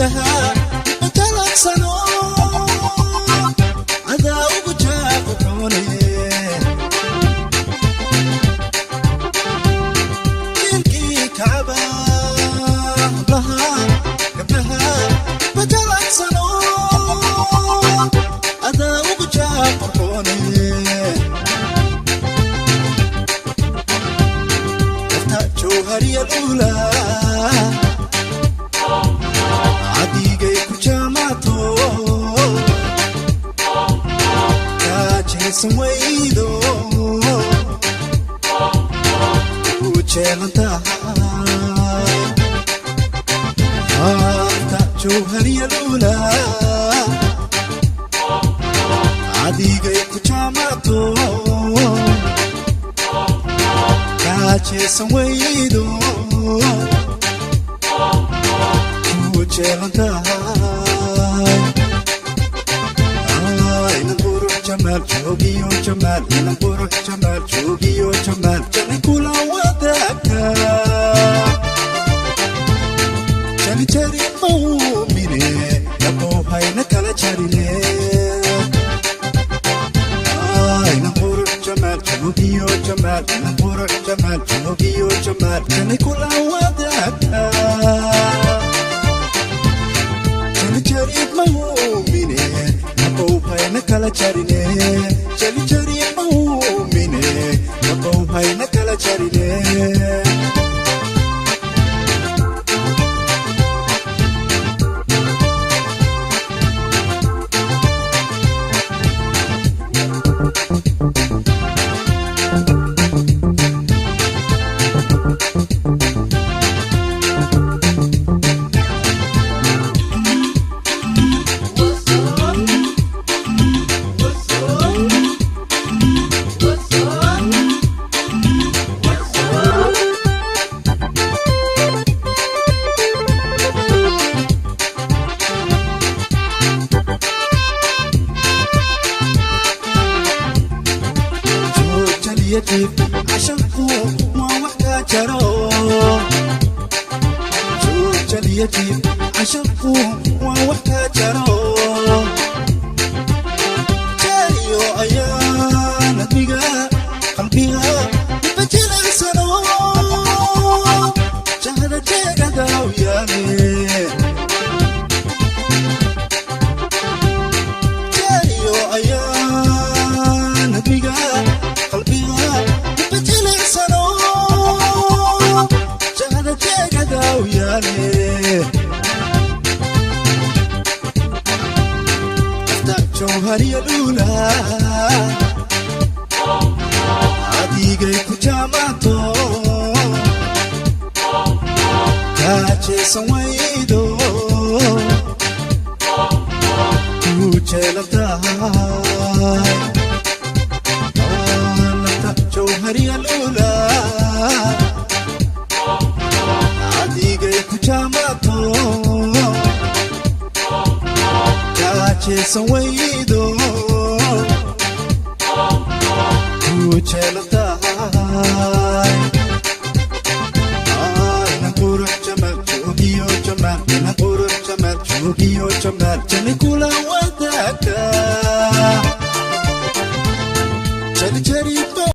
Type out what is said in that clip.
Gabdhaha jalacsano adaa ugu jaaqoxoone. Jiilkii kacaba hablaha, gabdhaha bajalacsano adaa ugu jaaqoxoone. Nafta jawhariya lula adigay ku jaamaato, kaajeesan weydo ku jeelan tahay. Nafta jawhariya lula adigay ku jaamaato, kaajeesan weydo ku jeelan tahay. Inan qurux jamaal joogiyo jamaal, inan qurux jamaal joogiyo jamaal, jani kula wadaagta, jani jari mawmine yaqoohayna kala jarine. Inan qurux jamaal joogiyo jamaal, inan qurux jamaal joogiyo jamaal, jani kula wadaagta, jali mawmine yaqoohayna kala jarine, jali jari mawmine yaqoohayna kala jarine. Joojaliya jiif cashanku waa wax kaa jaro. Joojaliya jiif cashanku waa wax kaa jaro. Jaariyo ayaan admiga qalbiga ibajilacsano jahada jeegada u yaale. Jaariyo ayaan admiga qalbiga ibajilacsano jahada jeegada u yaale. Nafta jawhariya lula adigay ku jaamaato, kaajeesan weydo ku jeelan tahay. Nafta jawhariya lula adigay ku jaamaato, kaajeesan weydo ku jeelan tahay. Inan qurux jamaal joogiyo jamaal, inan qurux jamaal joogiyo jamaal, jani kula.